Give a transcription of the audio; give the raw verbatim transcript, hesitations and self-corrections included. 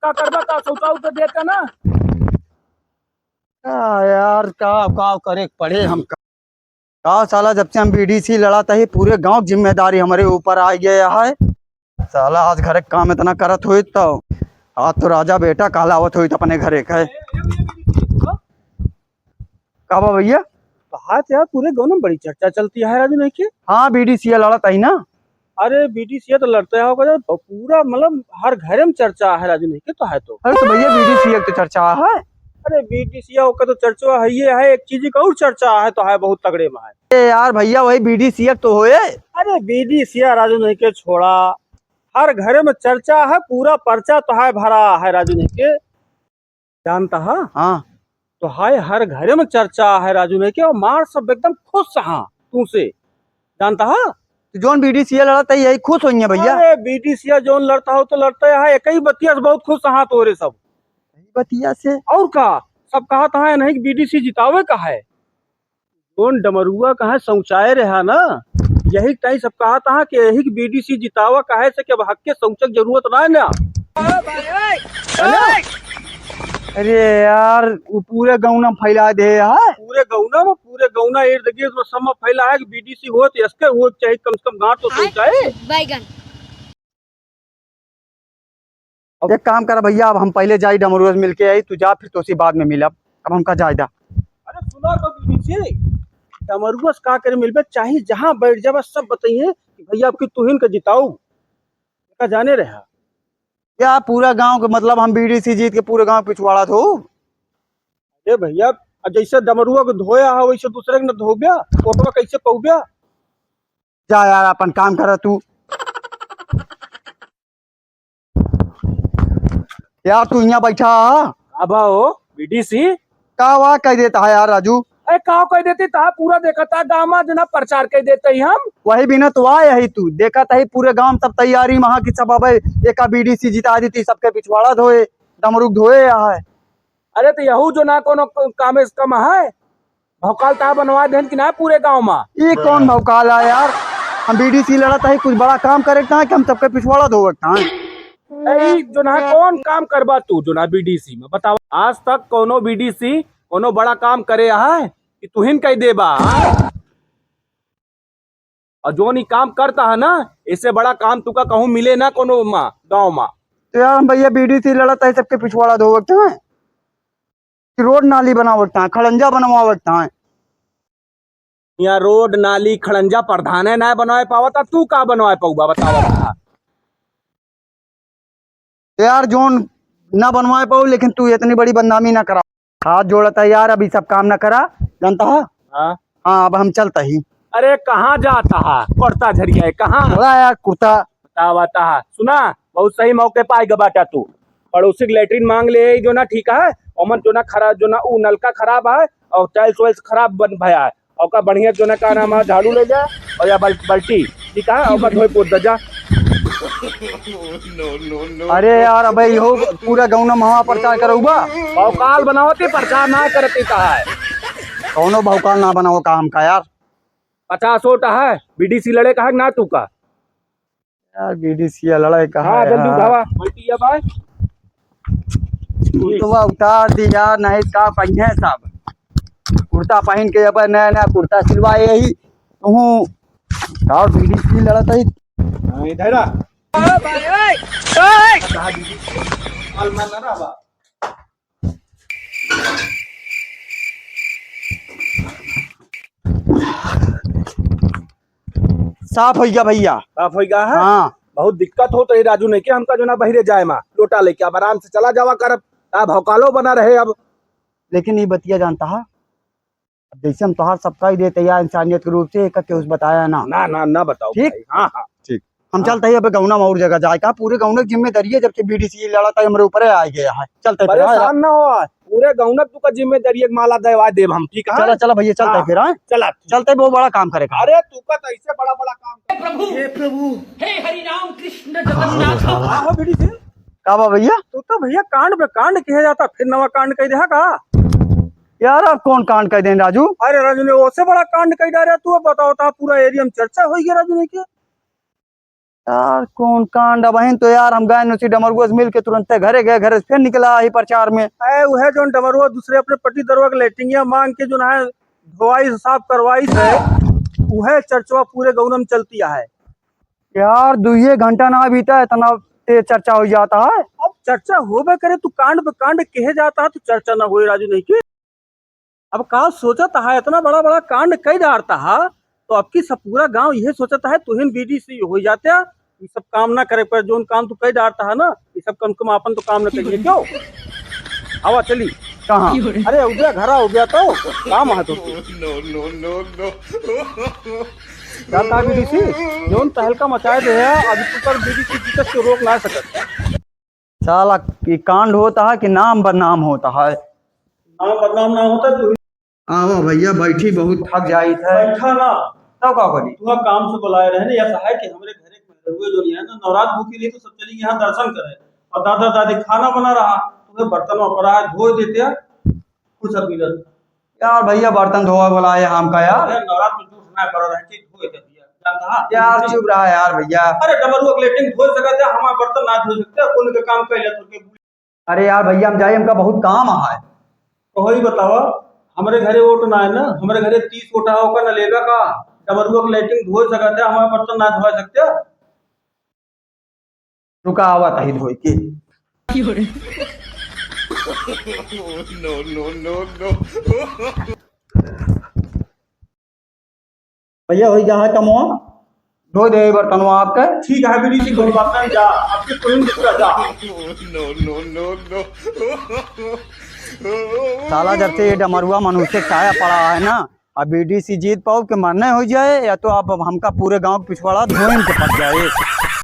का करबा, का सोचा उतर देता ना। का यार, का, का करे के पड़े हम? का साला, जब से हम बीडीसी लड़ा तही पूरे गांव की जिम्मेदारी हमरे ऊपर आ गया है। साला आज घरे काम इतना करत होइत तो आज तो राजा बेटा कहलावत होइत अपने घरे के। का बा भैया? कहा तो यार, पूरे गाँव में बड़ी चर्चा चलती है राजू नहीं के। हाँ, बीडीसी लड़त ही ना। अरे बीडीसी तो लड़ते हो, पूरा मतलब हर घरे में चर्चा है राजू नहीं के तो है तो। अरे तो भैया, बीडीसी तो चर्चा है। अरे बीडीसी का तो चर्चा है, ये है एक चीज का और चर्चा है तो है, बहुत तगड़े में है। ए यार भैया, वही बीडीसी तो होए। अरे बीडीसी राजू नहीं के छोड़ा, हर घरे में चर्चा है, पूरा पर्चा तो है भरा है राजू नहीं के। जानता है? हाँ। तो हाय हर घरे में चर्चा है राजू नहीं के, और मार सब एकदम खुश हाँ तू से। जानता है? तो जोन बीडीसी लड़त है यही खुश होइए भैया। अरे बीडीसी जोन लड़ता हो तो लड़ता है, एक ही बतिया से बहुत खुश हाँ तोरे सब। यही बतिया से? और का? सब कहत है नहीं बीडीसी जितावे का है। कौन डमरुआ कहाँ शौचालय रहा ना, यही ताई सब कहत है कि यही के बीडीसी जितावा, काहे से कि अब हक के शौचक जरूरत ना है ना। अरे यार, वो पूरे गौना में फैला दे है। पूरे गौना में, पूरे गौना इर्द गिर्द में सब में फैला है कि बीडीसी हो तो इसके हो चाहे कम से कम गांठ तो शौचालय। बैगन। अब एक काम करा भैया, अब हम पहले जाई डमरुआ से मिलके आई, तू जा, फिर तोसी बाद में मिलब। अब हमका जाए दा। अरे सुना तो बीबी जी, डमरुआ से का करे मिलबे, चाहे जहाँ बैठ जाबे सब बताइए कि भैया आपकी तुहिन का जिताऊ का जाने रहा। क्या पूरा गांव के मतलब हम बीडीसी जीत के पूरे गांव पिछवाड़ा धो? अरे भैया, अब जैसे डमरुआ को धोया है वैसे दूसरे के न धोब्या, फोटो कैसे पौब्या? जा यार, अपन काम करा तू। यार, तू यहाँ बैठा हा? का बा हो, बीडीसी? का वा कह देता है यार राजू? अरे, का कह देती ता? पूरा देखा ता, गाँव में जना प्रचार कह देते ही हम। वही बिना तो आए ही तू। देखा ता ही पूरे गाँव सब तैयारी में हा कि सब अबे एका बीडीसी जिता देती, सबके पिछवाड़ा धोए, डमरुक धोए यहाँ है। अरे, तो यहू जो ना कोनो क-, कामे से कम है। भौकाल ता बनवा देन कि ना पूरे गाँव में? ई कौन भौकाल है यार? हम बीडीसी लड़त है, कुछ बड़ा काम करे ता कि हम सबके पिछवाड़ा धोवत ता? ए, ई जो ना कौन काम करबा तू जो ना बीडीसी में, बतावा। आज तक कोनो बीडीसी कोनो बड़ा काम करे है कि तुहिन कह देबा? और जोन ई काम करता है ना, इससे बड़ा काम तुका कहूँ मिले ना कोनो मा, गाँव मा। तो यार हम भैया बीडीसी लड़त है, सबके पिछवाड़ा धोवत है, कि रोड नाली बनावत है, खड़ंजा बनवावत है। यहाँ रोड नाली खड़ंजा प्रधाने ना बनवाए पावत, तू का बनवाए पाउबा बतावा? तो यार, जोन ना बनवाए पाऊ, लेकिन तू इतनी बड़ी बदनामी ना करा। हाथ जोड़ता यार, अभी सब काम ना करा, जानता है? हाँ। हाँ, अब हम चलता ही। अरे, कहाँ जाता है? कुर्ता झरिया है, कहाँ? थोड़ा यार, कुर्ता। बतावा ता। सुना, बहुत सही मौके पे आइगा बाटा तू। पड़ोसी के लेटरिन मांग ले, जो ना ठीक है, ओमन जो ना खराब, जो ना ऊ नलका खराब है, और टाइल्स वाइल्स खराब बन भया है। ओका बढ़िया जो ना का नाम है, झाड़ू ले जा और या बल-, बाल्टी, ठीक है, ओका धोए पोत दे जा। अरे यार, अबे इहो पूरा गौना महा प्रचार करउबा। भौकाल बनावती, प्रचार ना करती का है। कौनो भौकाल ना बनाओ काम का यार। पचास वोट है, बीडीसी लड़े का है ना तू का? यार, बीडीसी लड़ाई कहाँ हाँ, है जल्दी यार? उठावा, मल्टी है भाई। कुर्तवा उतार दी यार, नहीं का पहिए सब। कुर्ता पहन के अब नया नया कुर्ता सिलवाए ही। तू यार, बीडीसी लड़त है। हाँ, इधर आ। ओ भाई, ओए, ओए। कहाँ बीडीसी? माल मार ना रहा बा। साफ होइगा भैया। साफ होइगा है? हाँ। बहुत दिक्कत होत है राजू नहीं के, हमका जो ना बहिरे जाए मा, लोटा लेके अब आराम से चला जावा करब, का भौकालो बना रहे अब। लेकिन ये बतिया जानता है, अब जैसे हम तोहार सब कह देते यार इंसानियत के रूप से, एक केहू से बताया ना। ना, ना, ना बताओ ठीक? भाई। हाँ, हाँ। ठीक। हम हाँ। चलते ही अब गौना में और जगह जाए का, पूरे गौना की जिम्मेदारी है, जबकि बीडीसी लड़ा था हमारे ऊपर आ गया है। चलते फिर, हाँ, परेशान ना हो, पूरे गौना तुका जिम्मेदारी एक माला देवा देब हम, ठीक है? चला, चला भैया, चलते हाँ। फिर, हाँ? चला। चलते बहुत बड़ा काम करेगा। अरे तुका तो ऐसे बड़ा बड़ा काम। हे प्रभु, हे प्रभु, हे हरि राम कृष्ण जगन्नाथ। हाँ, हो बीडीसी। का बा भैया? तू तो भैया कांड पे कांड किया जाता, फिर नवा कांड कह देहा का? यार, अब कौन कांड कह दें राजू? अरे राजू ने ओसे बड़ा कांड कह डाला तू, अब बताओ ता पूरा एरिया में चर्चा होई गया राजू ने क्या? यार, कौन कांड? अबहिन तो यार हम गए उसी डमरुआ से मिल के तुरंते घरे गए, घरे से फिर निकला ही प्रचार में। ए, उहे जौन डमरुआ दूसरे अपने पट्टीदरवा के लेटिंगिया मांग के जौन है धोवाई साफ करवाई से, उहे चर्चवा पूरे गौनम चलती है। यार, दुइये घंटा ना बीता, इतना तेज चर्चा हो जाता है। अब चर्चा होबे करे, तू कांड पे कांड कहे जाता है, तू चर्चा ना होए राजू नहीं के। अब का सोचत है, इतना बड़ा बड़ा कांड कई डारता है, तो अब की सब पूरा गांव यह सोचता है, तुहिन बीडीसी हो जाते, ये सब काम ना करे पर जोन काम तू कई डारता है ना, ये सब कम से कम आपन तो काम ना करिए क्यों? आवा चली। कहाँ? अरे उद्या घरा उद्या तो काम है तो। No, no, no, no। क्या कहा बीडीसी? जोन तहलका मचाए दे है, अभी तू कर बीडीसी जीतत के रोक ना सकत। साला, ये कांड होता है कि नाम बदनाम होता है? नाम बदनाम ना होता तू। आवा भैया, बैठी, बहुत थक जाइत है। बैठा ना। तब का करी? तुहा काम से बुलाए रहे ना, ऐसा है कि हमरे घरे एक मेहरुए जो है ना, नवरात भूखी रही तो सब चली यहाँ दर्शन करे। और दादा दादी खाना बना रहा, तुम्हें बर्तन में पड़ा है, धो देते हैं, फुर्सत मिलत। यार भैया, बर्तन धोवा वाला है हमका यार। अरे, नवरात में जूठ ना पड़ा रहे, चीज धोए दे भैया, जानता है? यार, चुप रहा यार भैया। अरे, डमरुआ के लेटिंग धो सकते हैं, हमारा बर्तन ना धो सकते, पुण्य का काम कर ले, तुझे। अरे यार भैया, हम जाए, हमका बहुत काम है। तो वही बतावा, हमरे घरे वोट ना है ना, हमरे घरे तीस वोट है, ओकर ना लेगा का? डमरुआ के लेटिंग धो सकते हैं, हमारा बर्तन ना धो सकते? रुका, आवा तही धोई के। No, no, no, no। भैया, होई गया है कमवा? धो दे बर्तनवा आपके। ठीक है, बीडीसी, कोई बात नहीं, जा, आपके कोई नहीं दिक्कत, जा। No, no, no, no। साला, जब से ये डमरुआ मनुष्य साया पड़ा है ना, अब बीडीसी जीत पाओ कि मरने हो जाए, या तो आप अब हमका पूरे गांव के पिछवाड़ा धोइन के पड़ जाए।